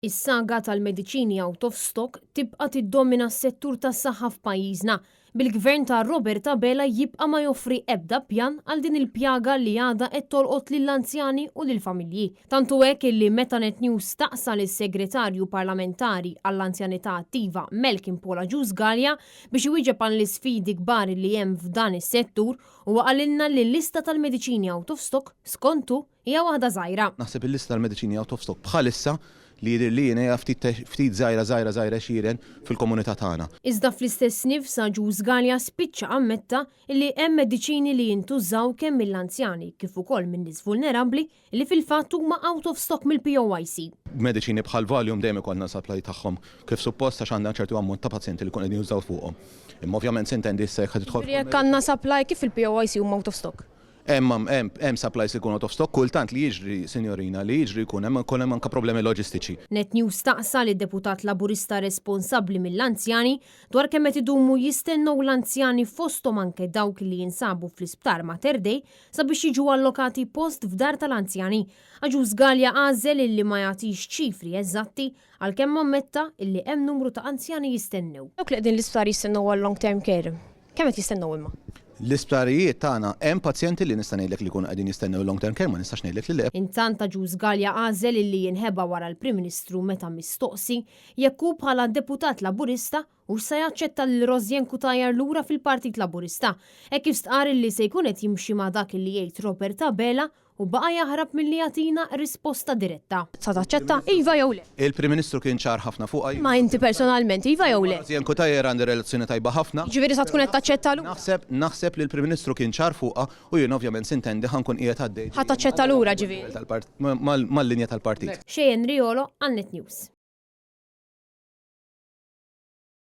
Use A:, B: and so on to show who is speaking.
A: Is-saga tal-mediċini out of stock tibqa' tiddomina s-settur tas-saħħa f'pajjiżna, bil-Gvern ta' Robert Abela jibqa' ma joffri ebda pjan għal din il-pjaga li għadha qed tolqot lill-anzjani u lill-familji. Tant hu hekk illi meta Net News staqsa lis-Segretarju Parlamentari għall-Anzjanità Attiva Malcolm Paul Agius Galea biex iwieġeb għall-isfidi kbar li hemm f'dan is-settur, huwa qalilna li l-lista tal-mediċini out of stock, skont hu, Hija waħda żgħira.
B: Naħseb il-lista tal-mediċini out of stock bħalissa li jidhirli jien hija ftit ftit żgħira żgħira żgħira għexieren fil-komunità tagħna.
A: Iżda fl-istess nifs Agius Galea spiċċa ammetta li hemm mediċini li jintużaw kemm mill-anzjani kif ukoll minn nies vulnerabbli li fil-fatt huma out of stock mill-POYC.
B: Mediċini bħal Valium dejjem ikollna supply tagħhom kif suppost għax għandna ċertu ammont ta' pazjenti li jkunu qegħdin jużaw fuqhom. Imma ovvjament sintendi issa jekk ħa tidħol
A: Jiġifieri jekk għandna supply kif il-POYC huma out of stock?
B: Hemm hemm hemm supplies li jkunu out of stock, kultant li jiġri, sinjorina, li jiġri jkun hemm ikun hemm anke problemi loġistiċi.
A: Net News staqsa lid-Deputat Laburista responsabbli mill-anzjani dwar kemm qed idumu jistennew l-anzjani fosthom anke dawk li jinsabu fl-Isptar Mater Dei sabiex jiġu allokati post f'dar tal-anzjani. Agius Galea għażel illi ma jagħtix ċifri eżatti għalkemm ammetta illi hemm numru ta' anzjani jistennew. Dawk li qegħdin l-isptar jistennew għal long term care, Kemm qed jistennew imma?
B: L-isptarijiet tagħna hemm pazjenti li nista' ngħidlek li jkunu qegħdin jistennew long term care, ma nistax ngħidlek li le.
A: Intant Agius Galea għażel illi jinħeba wara l-Prim Ministru meta mistoqsi jekk hu bħala Deputat Laburista hux se jaċċetta lil Rosianne Cutajar lura fil-Partit Laburista hekk kif stqarr illi se jkun qed jimxi ma' dak illi jgħid Robert Abela u baqa' jaħrab milli jagħtina risposta diretta. Sa taċċetta, iva jew le?
B: Il-Prim Ministru kien ċar ħafna fuqha.
A: Imma inti personalment, iva jew le?
B: Rosianne Cutajar għandi relazzjoni tajba ħafna.
A: Jiġifieri sa tkun qed taċċetta lura?
B: Naħseb, naħseb li l-Prim Ministru kien ċar fuqha u jien ovvjament sintendi ħa nkun qiegħed għaddej.
A: Ħa taċċetta lura ġifieri?
B: Mal-linja tal-partit.
A: Cheyenne Riolo għal Net News.